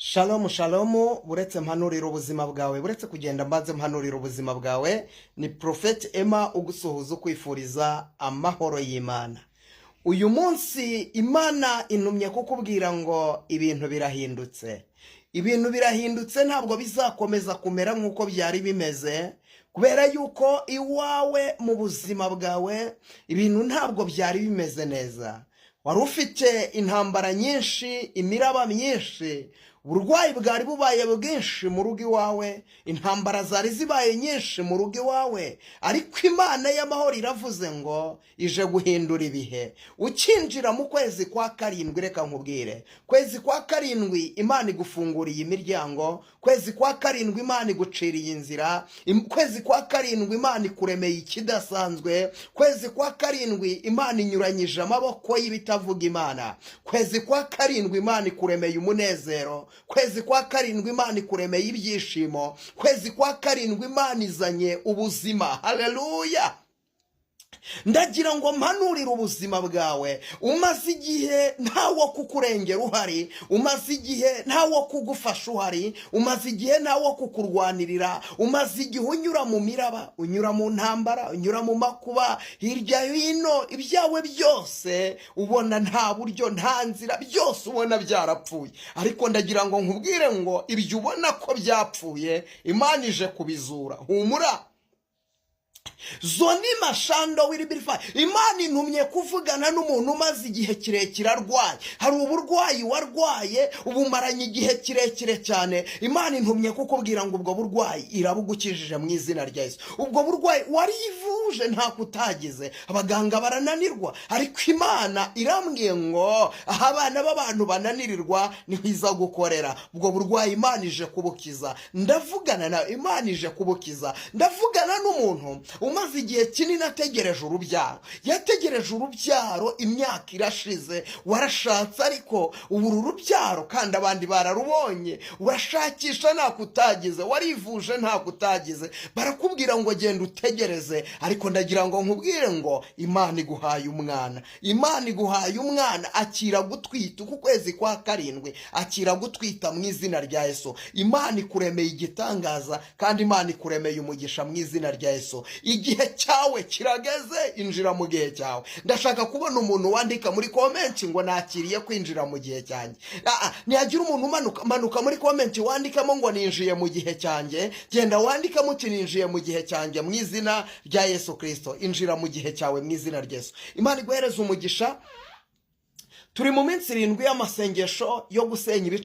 Shalomu, shalomu. Buretse mpanurira ubuzima bwawe, buretse kugenda mbanze mpanurira ubuzima bwawe. Ni Prophet Emma ugusuhuza, ukwifuriza amahoro y'Imana. Uyu munsi Imana intumye kukubwira ngo ibintu birahindutse, ibintu birahindutse. Ntabwo bizakomeza kumera nk'uko byari bimeze, kubera yuko iwawe mu buzima bwawe ibintu ntabwo byari bimeze neza. Wari ufite intambara nyinshi, imiraba myinshi, uburwayi bwari bubaye bwinshi mu rugo iwawe, intambara zari zibaye nyinshi mu rugo iwawe. Ariko Imana y'amahoro iravuze ngo ije guhindura ibihe. Ukinjira mu kwezi kwa karindwi, reka nkubwire, kwezi kwa karindwi Imana igufunguriye imiryango, kwezi kwa karindwi Imana iguciriye inzira, kwezi kwa karindwi Imana ikuremeye ikidasanzwe, kwezi kwa karindwi Imana inyuranyije amaboko y'ibitavuga Imana, kwezi kwa karindwi Imana ikuremeye umunezero, kwezi kwa karindwi Imana ikuremeye ibyishimo, kwezi kwa karindwi Imana izanye ubuzima. Haleluya! Ndagira ngo mpanurire ubuzima bwawe. Umaze igihe ntawo kukurengera uhari, umaze igihe ntawo kugufasha uhari, umaze igihe ntawo kukurwanirira, umaze igihe unyura mu miraba, unyura mu ntambara, unyura mu makuba hirya hino, ibyawe byose ubona nta buryo, nta nzira, byose ubona byarapfuye. Ariko ndagira ngo nkubwire ngo ibyo ubona ko byapfuye, Imana ije kubizura. Humura. Zoni mashando wiribirifa. Imana intumye kuvugana n'umuntu umaze igihe kirekire arwaye. Hari uburwayi warwaye, ubumaranye igihe kirekire cyane. Imana intumye kukubwira ngo ubwo burwayi irabugukijije mu izina rya Yesu. Ubwo burwayi warivuje ntako utagize, abaganga barananirwa, ariko Imana irambwiye ngo aho abana b'abantu bananirirwa niho iza gukorera. Ubwo burwayi Imana ije kubukiza. Ndavugana nawe, Imana ije kubukiza. Ndavugana n'umuntu umaze igihe kinini ategereje urubyaro. Yategereje urubyaro, imyaka irashize, warashatse ariko ubura urubyaro kandi abandi bararubonye. Urashakisha ntako utagize, warivuje ntako utagize, barakubwira ngo genda utegereze. Ariko ndagira ngo nkubwire ngo Imana iguhaye umwana, Imana iguhaye umwana. Akira gutwita uku kwezi kwa karindwi, akira gutwita mu izina rya Yesu. Imana ikuremeye igitangaza kandi Imana ikuremeye umugisha mu izina rya Yesu. Igihe cyawe kirageze, injira mu gihe cyawe. Ndashaka kubona umuntu wandika muri comment ngo nakiriye kwinjira mu gihe cyanjye. Nihagira umuntu umanuka, manuka muri comment wandikamo ngo ninjiye mu gihe cyanjye. Genda wandikamo uti ninjiye mu gihe cyanjye mu izina rya Yesu Kirisito. Injira mu gihe cyawe mu izina rya Yesu. Imana iguhereze umugisha. Turi mu minsi 7 y'amasengesho yo gusenya ibice.